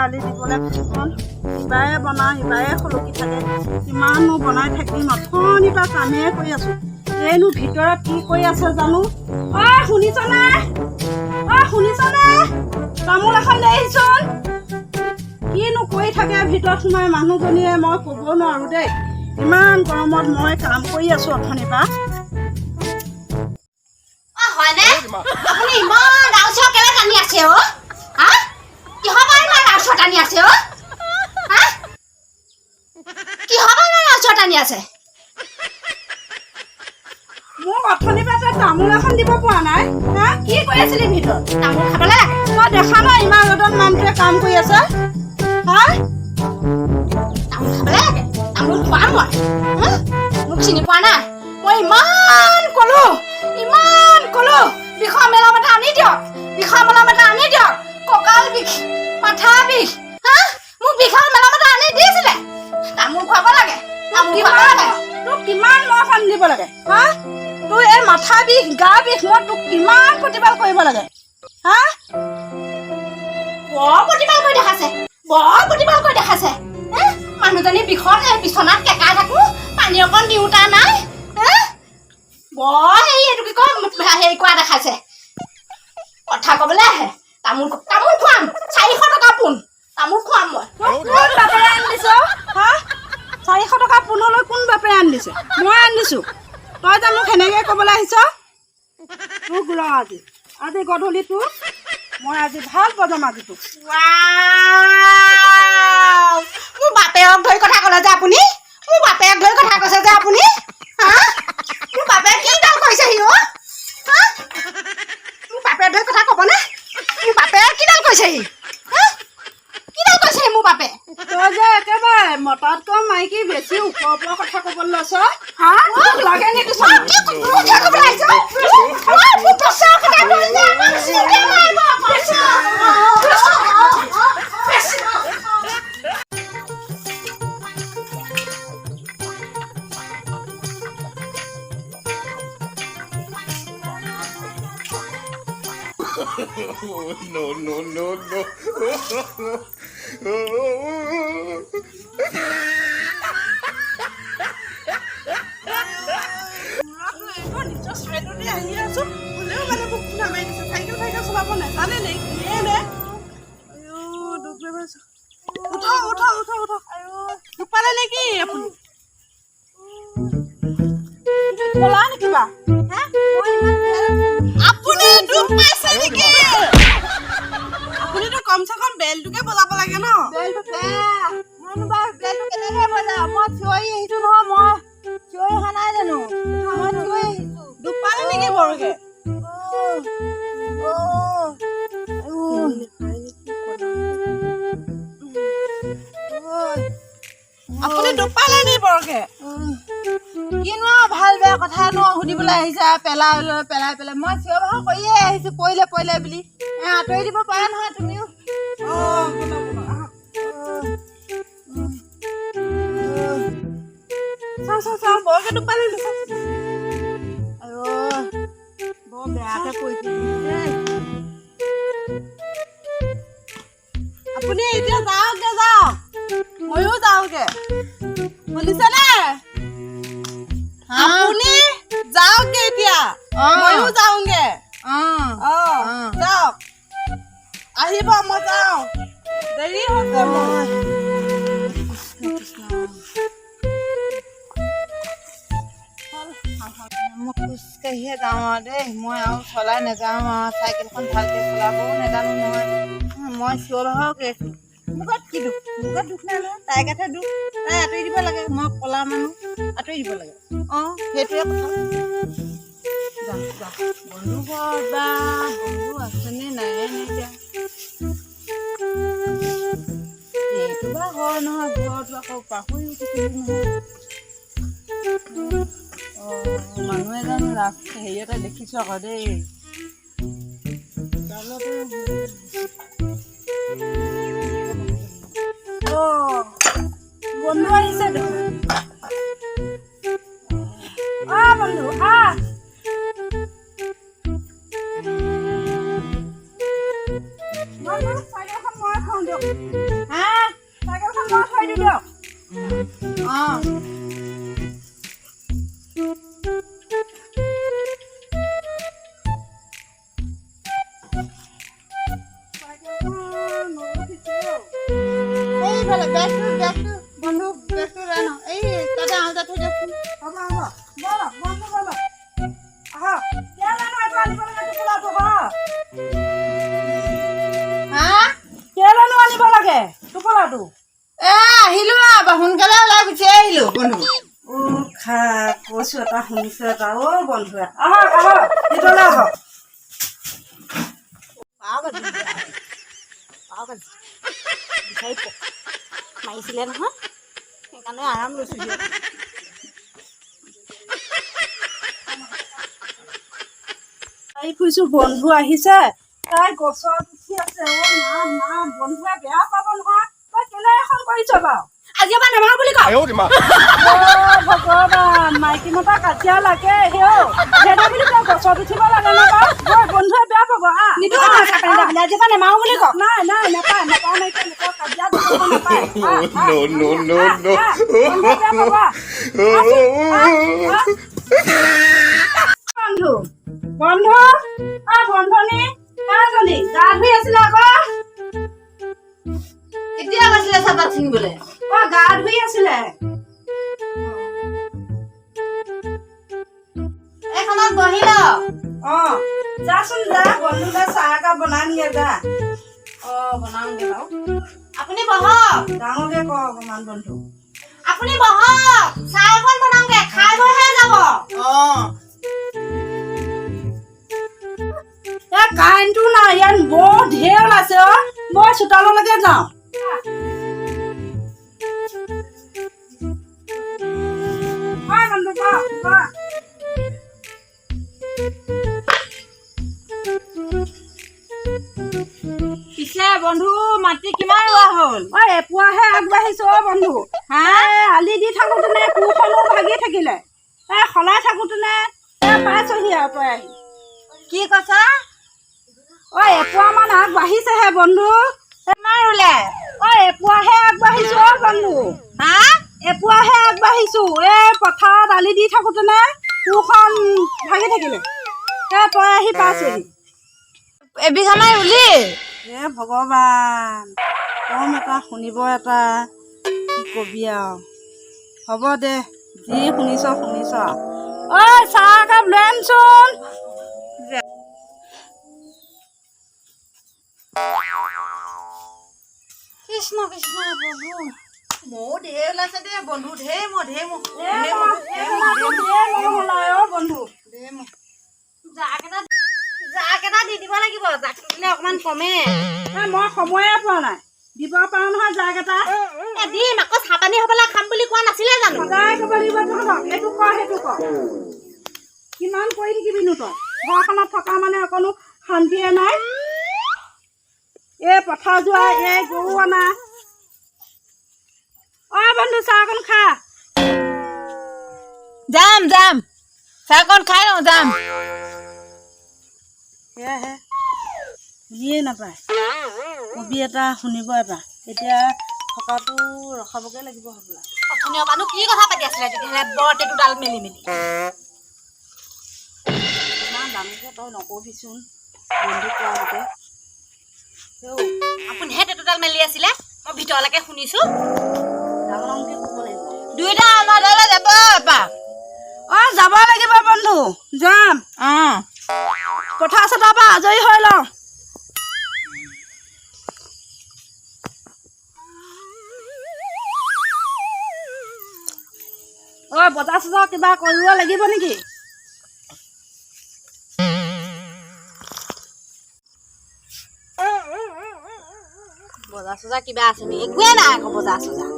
আলি দিবলৈ। ইবাৰে বনাওঁ, ইবাৰে সলকি থাকে। কিমাননো বনাই থাকিম? অথনিৰ পৰা কামেই কৰি আছোঁ। এইনো ভিতৰত কি কৰি আছে জানো? অ শুনিছনে? অ শুনিছনে? তামোল এখন লৈ আহিচোন। কিনো কৰি থাকে ভিতৰত সোমাই মানুহজনীয়ে, মই ক'ব নোৱাৰোঁ দেই। ইমান গৰমত মই কাম কৰি আছোঁ অথনিৰ পৰা। অ হয়নে? আপুনি ইমান ৰাউচৰ কেলে টানি আছে অ? হা, কিহৰ পৰা ইমান ৰাউচৰ টানি আছে অ? হা, কিহৰ পৰা ইমান ৰাউচৰ টানি আছে? মোক অথনিৰ পৰা তই তামোল এখন দিব পৰা নাই, হা? কি কৰি আছিলি ভিতৰত? তামোল খাবলৈ লাগে। তই দেখা নাই ইমান ৰ'দত মানুহটোৱে কাম কৰি আছে, হা? তামোল খাবলৈ লাগে। তামোল খুৱাম মই, হা? মোক চিনি পোৱা নাই? মই ইমান কলো, ইমান কলো, বিষৰ মেলাম এটা আনি দিয়ক, বিষৰ মলম এটা আনি দিয়ক, কঁকাল বিষ, মাথা বিষ, হা? মোক বিষৰ মেলাম এটা আনি দিছিলে। তামোল খুৱাব লাগে, তামোল খুৱাব লাগে। তোক কিমান মৰম আনি দিব লাগে, হা? তোৰ এই মাথা বিষ, গা বিষ, মই তোক কিমান প্ৰতিপাল কৰিব লাগে, হা? বৰ প্ৰতিপাল কৰি দেখাইছে, বৰ প্ৰতিপাল কৰি দেখাইছে হে? মানুহজনী বিষত এই বিচনাত কেঁকাই থাকো, পানী অকণ দিওঁতা নাই, হে? বৰ হেৰি, এইটো কি কয়, হেৰি কৰা দেখাইছে। কথা কবলৈ আহে। তামোল, তামোল খুৱাম। 400 টকা পোন তামোল খুৱাম মই। তোক কোন বাপেৰে আনি দিছ, হা? 400 টকা পোনলৈ কোন বাপেৰে আনি দিছে? মই আনি দিছোঁ। তই যে মোক সেনেকৈ ক'বলৈ আহিছ। তোক ৰ, আজি আজি গধূলি তোক মই আজি ভাল বজাম আজি তোক। ৱাও! মোৰ বাপেৰক ধৰি কথা ক'লে যে আপুনি? মোৰ বাপেৰক ধৰি কথা কৈছে যে আপুনি, হা? মোৰ বাপেৰে কি কাম কৰিছে সি অ? হা? মোৰ বাপেৰে ধৰি কথা ক'বনে? মোৰ বাপেৰে কিডাল কৰিছে সি, হা? কিডাল কৰিছে সি মোৰ বাপে? তই যে একেবাৰে মতাতকৈ মাইকী বেছি ওপৰ ওপৰৰ কথা ক'বলৈ লৈছ, হা? তোক লাগে নেকি? অ, কি মোক কিয় ক'বলৈ আহিছ? অ, মোক বছৰ কথা কৈছে, আমাক চুকে মাৰিব, বছৰ। No, no, no, no. নিজৰ চাইডতে আহি আছো, হ'লেও মানে মোক খুন্দা মাৰি দিছে। চাইকেল চাইকেল চলাব নাজানে নে কিয়ে নে? আইঅ, দুখ পাইছো। উঠ উঠ উঠ উঠ। দুখ পালে নেকি আপুনি? কলা নেকি কিবা? আপুনি দুখ পাইছে নেকি? আপুনিতো কমচে কম বেলটোকে বজাব লাগে ন। বেলটো বেয়া। মইনো বাৰু বেলটো কেনেকে বজাওঁ? মই চিঞৰি আহিছো নহয়। মই চিঞৰি অহা নাই জানো? মই চিঞৰি আহিছো। দুখ পালে নেকি বৰকে? অ, অ, আপুনি দুখ পালে নি বৰকে? কিনো আৰু ভাল বেয়া কথানো সুধিবলৈ আহিছা পেলাই লৈ পেলাই পেলাই। মই চিঞৰ বাখৰ কৰিয়ে আহিছো, পৰিলে পৰিলে বুলি। আঁতৰি দিব পাৰা নহয় তুমিও। অ, ব'লক, ব'লক, আহক। চাওঁ চাওঁ চাওঁ, বৰকে দুখ পালে নি? চাওঁ, চাওঁ। আইঅ, বৰ বেয়াকে পৰিছে দেই। আপুনি এতিয়া যাওকগে, যাওক, ময়ো যাওঁগে, শুনিছেনে? আপুনি যাওকগে এতিয়া। ময়ো যাওঁগে। অ। অ। যাওক, আহিব, মই যাওঁ, দেৰি হৈছে মোৰ। কৃষ্ণ। মই খোজকাঢ়িয়ে যাওঁ আৰু দেই। মই আৰু চলাই নাযাওঁ আৰু। চাইকেলখন ভালকে চলাবও নাজানো নহয়। মই চিঞৰ বাখৰ কৰি আছো। মোৰ গাত কি দুখ? মোৰ গাত দুখ নাই নহয়, তাইৰ গাতহে দুখ। তাই আঁতৰি দিব লাগে। মই কলা মানুহ, আঁতৰি দিব লাগে। অঁ, সেইটোৱে কথা। যাওঁ যাওঁ। বন্ধু ঘৰত বা বন্ধু আছেনে নাইয়ে নে এতিয়া? এইটো বা হয় নহয়, ঘৰটো আকৌ পাহৰি উঠিছিলো নহয়। অঁ, মানুহ এজন ৰাস্তা হেৰিয়তে দেখিছোঁ আকৌ দেই। চোতালতে। অ, বন্ধু আহিছে দেখোন। অ বন্ধু, আহ। বন্ধু, চাইকেলখন মই থওঁ দিয়ক। ব'লক বন্ধু, ব'লক, আহক। কেলেনো এইটো আনিব লাগে টোপোলাটো হয়? হা? কেলেনো আনিব লাগে টোপোলাটো? এ আহিলো আৰু, সোনকালে ওলাই গুচি আহিলো বন্ধু। অ' খা, কৈছো এটা শুনিছো এটা। অ' বন্ধুৱে, আহক আহক, ভিতৰলৈ আহক। বিচাৰি মাৰিছিলে নহয়, সেইকাৰণে আৰাম লৈছোঁ। আহি ফুৰিছো, বন্ধু আহিছে, তাই গছত উঠি আছে। অ' না না, বন্ধুৱে বেয়া পাব নহয়। তই কেলে এখন কৰিছ বাৰু? আজিৰ পৰা নামাৰো বুলি কওঁ। 哎呦我的妈！ অ' ভগৱান, মাইকী মতা কাজিয়া লাগে। হেও, সেইটো বুলি তই গছত উঠিব লাগে নে বাৰু? গৈ বন্ধুৱে বেয়া পাব। আহ। নিদিওঁ নহয় চাহ পানী যাবলৈ, আজিৰ পৰা নেমাৰো বুলি কওঁ। নাই নাই, নাপায় নাপায়, নাইকিয়া লোকৰ কাজিয়া দিব নাপায়। আহ, আহ, No, no, no, আহ, no. আহ, বন্ধুৱে বেয়া পাব, আহ। আহ, বন্ধু, বন্ধু, অ বন্ধনী, এজনী গা ধুই আছিলে আকৌ। কেতিয়া গৈছিলে চাহপাত ছিঙিবলৈ? অ, গা ধুই আছিলে। এইখনত বহি ল। অ, যাচোন যা, বন্ধুলে চাহ একাপ বনামগে যা। অ, বনামগে বাৰু, আপুনি বহক। ডাঙৰকে ক অকমান বন্ধু। আপুনি বহক, চাহ এখন বনাওগে, খাই বৈহে যাব। অ। এ কাৰেণ্টটো নাই ইয়াত, বৰ ঢেৰ ওলাইছে। অ, মই চোতাললৈকে যাওঁ। অ বন্ধু, ক ক। পিছে বন্ধু, মাটি কিমান ৰোৱা হ'ল? অ, এপুৱাহে আগবাঢ়িছো অ বন্ধু। হা? এ আলি দি থাকোঁতেনে কোৰখনো ভাগি থাকিলে, এ সলাই থাকোঁতেনে এ পাইছহি আৰু তই আহি। কি কৈছা? অ, এপুৱা মান আগবাঢ়িছেহে বন্ধু। কিমান ৰুলে? অ, এপুৱাহে আগবাঢ়িছো অ বন্ধু। হা? এপুৱাহে আগবাঢ়িছো। এই পথাৰত আলি দি থাকোঁতেনে কোৰখন ভাগি থাকিলে, এ তই আহি পাইছহি। এবিঘামান ৰুলি? এ ভগৱান, কম এটা শুনিব এটা, কি কবি আৰু। হ'ব দে, যি শুনিছ শুনিছ আৰু। ঐ, চাহ একাপ লৈ আনচোন। কৃষ্ণ কৃষ্ণ প্ৰভু, ময়ো ঢেৰ ওলাইছে দেই বন্ধু, ঢেৰ মহ, ঢেৰ মহ। এ মহ, এই মাহটো ঢেৰ মহ ওলাই অ বন্ধু। ঢেৰ মহ। জাক এটা দি দিব লাগিব, জাকটো দিলে অকণমান কমে। এ মই সময়ে পোৱা নাই, দিব পাৰো নহয় জাক এটা। এ দিম আকৌ, চাহ পানী হ'বলা খাম বুলি কোৱা নাছিলে জানো? সদায় ক'ব লাগিব তহঁতক, এইটো কৰ সেইটো কৰ। কিমান কৰি থাকিবিনো তই? ঘৰখনত থকা মানে অকণো শান্তিয়ে নাই। এই পথাৰ যোৱা, এই গৰু অনা। অ বন্ধু, চাহ অকণ খা। যাম যাম, চাহকণ খাই লওঁ, যাম। সেয়াহে, শুনিয়ে নাপায়। কবি এটা শুনিব এটা। এতিয়া থকাটো ৰখাবগৈ লাগিব হ'বলা। অথনিৰ মানুহ কি কথা পাতি আছিলে তেতিয়াহ'লে বৰ টেটুডাল মেলি মেলি? ইমান ডাঙৰকৈ তই নকবিচোন বন্ধু কোৱা মতে। হেও। আপুনিহে টেটুডাল মেলি আছিলে, মই ভিতৰলৈকে শুনিছো। ডাঙৰ ডাঙৰকৈ ক'ব লাগিব। দুয়োটা আমাৰ ঘৰলৈ যাব এপাক। অ, যাব লাগিব বন্ধু, যাম। অ। পথাৰ চথাৰ পৰা আজৰি হৈ লওঁ। অ, বজাৰ চজাৰ কিবা কৰিব লাগিব নেকি? বজাৰ চজাৰ কিবা আছে নেকি? একোৱে নাই আকৌ বজাৰ চজাৰ।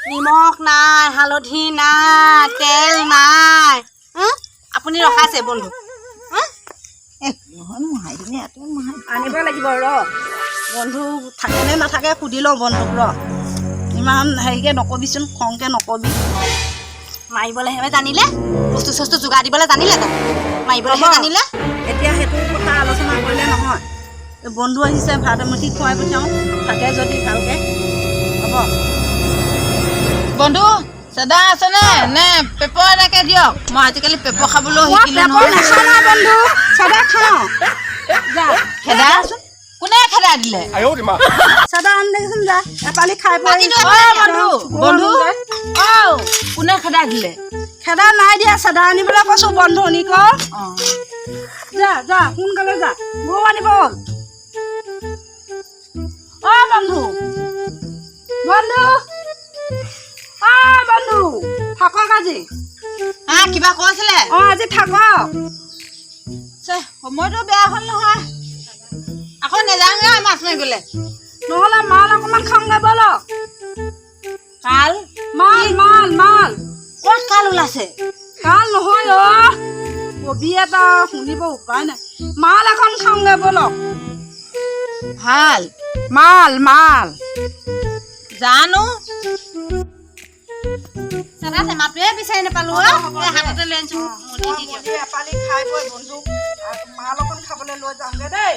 নিমখ নাই, হালধি নাই, তেল নাই। হা? আপুনি ৰখাইছে বন্ধু। নহয়, মোহাৰি দিলে ইয়াতে মোহাৰি। আনিব লাগিব ৰ। বন্ধু থাকেনে নাথাকে সুধি লওঁ বন্ধুক ৰ। ইমান হেৰিকে নকবিচোন, খংকে নকবি। মাৰিবলৈহে জানিলে, বস্তু চস্তু যোগাৰ দিবলৈ জানিলে জানো? মাৰিবলৈহে হ'ব। জানিলে। এতিয়া সেইটো কথা আলোচনা কৰিলে নহয়। এই বন্ধু আহিছে, ভাত এমুঠি খুৱাই পঠিয়াওঁ, থাকে যদি ভালকে হ'ব। বন্ধু, চেদা আছেনে নে পেপাৰ এটাকে দিয়ক? মই আজিকালি পেপাৰ খাবলৈও মই শিকিলো পেপৰ নহয়। নাখাওঁ নহয় বন্ধু, চেদা খাওঁ যা। খেদা? কোনে খেদাই দিলে? 哎呦我的妈！ চাদা আনি দেচোন, যা এপালি খাই বৈ। বাকীটো অ, বন্ধু, বন্ধু, বন্ধু। ঔ, কোনে খেদাই দিলে? খেদা নাই দিয়া, চাদা আনিবলৈ কৈছো বন্ধু নিক। যা যা, সোনকালে যা, গৰু আনিব হ'ল। অ বন্ধু, বন্ধু, অ বন্ধু, থাকক আজি। হা, কিবা কৈছিলে? অ, আজি থাকক। ছে, সময়টো বেয়া হ'ল নহয়, আকৌ নেযাওঁগে মাছ মাৰিবলৈ। নহ'লে মাল অকণমান খাওঁগে ব'লক। কাল? মাল, মাল, মাল। ক'ত কাল ওলাইছে? কাল নহয় অ, কবি এটা শুনিব উপায় নাই। মাল এখন খাওঁগে ব'লক। ভাল। মাল, মাল। জানো, দাদা, টেমাটোৱে বিচাৰি নাপালো অ। এই হাততে লৈ আনিছো, মুদি দি দিয়ক। এপালি খাই বৈ বন্ধুক মাল অকণ খাবলৈ লৈ যাওঁগে দেই।